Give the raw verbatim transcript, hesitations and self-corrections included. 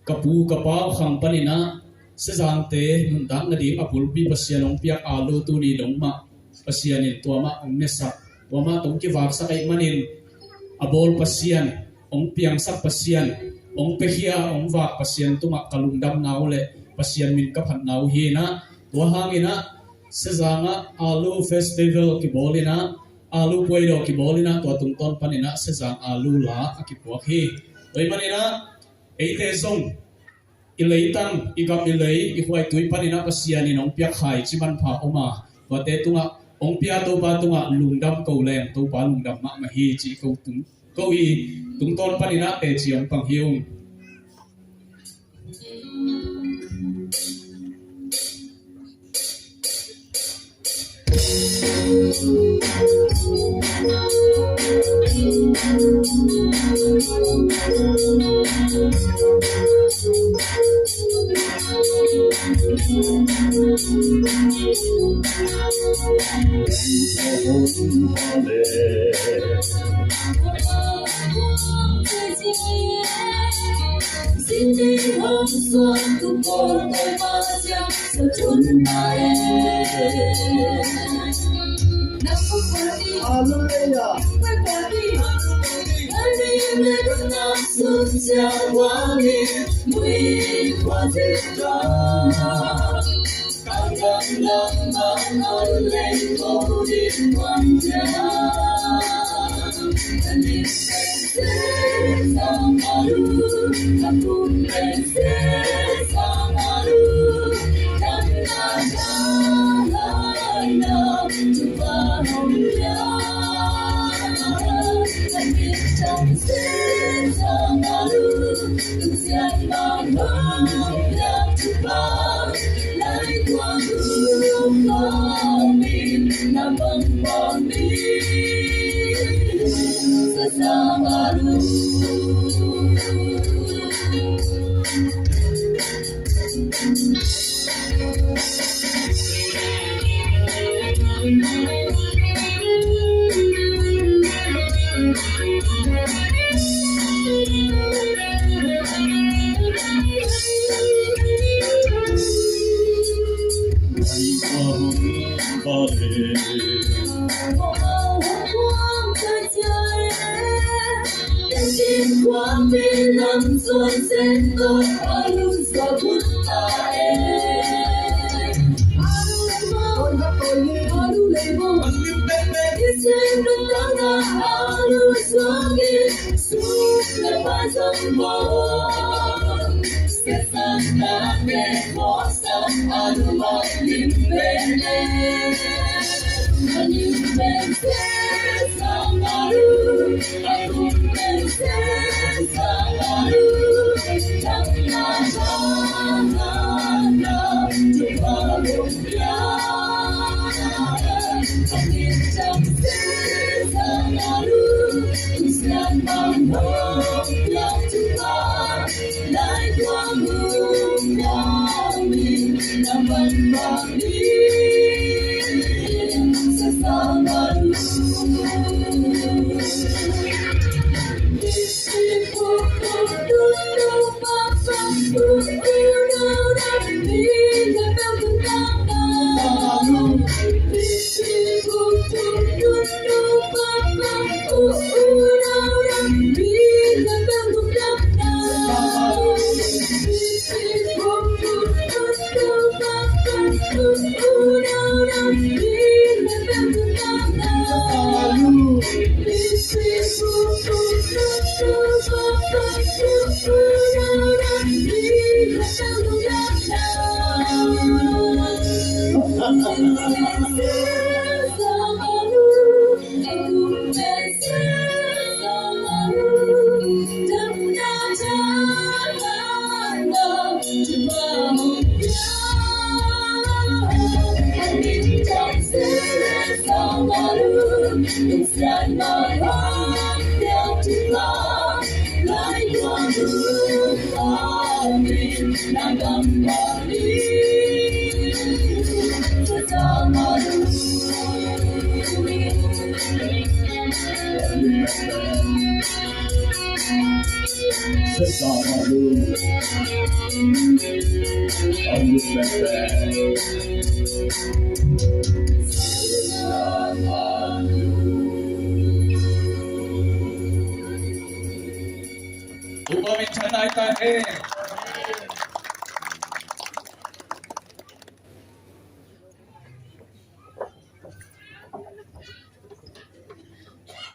ka pu ka pau khang panin ah Sezangte nuntak nading a bulpi Pasian hong piak alu tuni dong mah Pasian in tua mah hong nesak, tua mah tawh hong kivaksak ahih manin a bawl Pasian, hong piangsak Pasian, hong piakhia, hong vak Pasian tungah ka lungdamna uh le Pasian min ka phatna uh hi in ah, tua hangin ah Sezang ah alu festival kibawl in ah, alu puaidaw kibawl in ah, tua tungtawn panin ah Sezang alu la a kipuak hi. Tua ahih manin ah eite zong i leitang, i gam i lei, i khuaitui panin ah Pasian in hong piak khaici manpha om a, tuate tungah hong pia Topa tungah lungdam ko leng Topa lungdam mahmah hi cih ko tung, ko i tungtawn panin ah teci hong pang hi ung. Upa min chan ai ta he.